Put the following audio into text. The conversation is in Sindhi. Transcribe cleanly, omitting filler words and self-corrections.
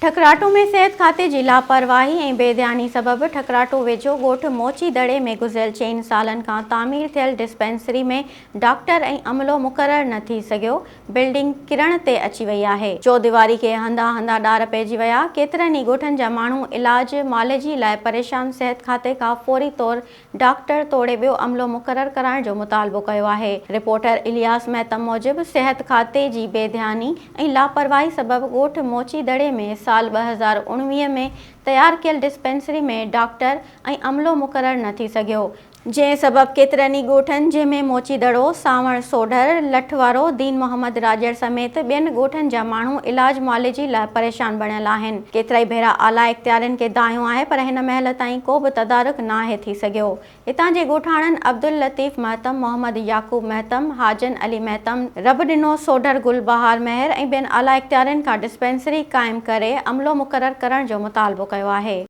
ٺڪراٽو ۾ صحت کاتي جي لاپرواهي ۽ بي ڌياني سبب ٺڪراٽو ويجهو ڳوٺ موچي دڙي ۾ گذريل چئن سالن کان تعمير ٿيل ڊسپينسري ۾ ڊاڪٽر ۽ عملو مقرر نه ٿي سگهيو، بلڊنگ ڪرڻ تي اچي وئي آهي. چوديواري کي هنڌان هنڌان ڏار پئجي ويا، ڪيترن ئي ڳوٺن جا ماڻهو علاج معالجي لاء پريشان صحت کاتي کان فوري طور ڊاڪٽر توڙي ٻيو عملو مقرر ڪرائڻ جو مطالبو ڪيو آهي. رپورٽر الياس مهتم موجب صحت کاتي جي بي ڌياني ۽ لاپرواهي سبب ڳوٺ موچي دڙي ۾ سال 2019 ۾ تيار ڪيل ڊسپينسري ۾ ڊاڪٽر ۽ عملو مقرر نه ٿي سگهيو، جنهن سبب ڪيترن ئي ڳوٺن جنهن ۾ موچي دڙو، سانوڻ سوڍر، لٺ وارو، دين محمد راڄڙ سميت ٻين ڳوٺن جا ماڻهو علاج معالجي لاء پريشان بڻيل آهن. ڪيترائي ڀيرا اعليٰ اختيارين کي دانهيو آهي پر هن مهل تائين ڪو به تدارڪ ناهي ٿي سگهيو. هتان جي ڳوٺاڻن عبداللطيف مهتم، محمد يعقوب مهتم، حاجن علي مهتم، رب ڏنو سوڍر، گل بهار مهر ۽ ٻين اعليٰ اختيارين کان ڊسپينسري قائم ڪري عملو مقرر ڪرڻ جو مطالبو ڪيو آهي.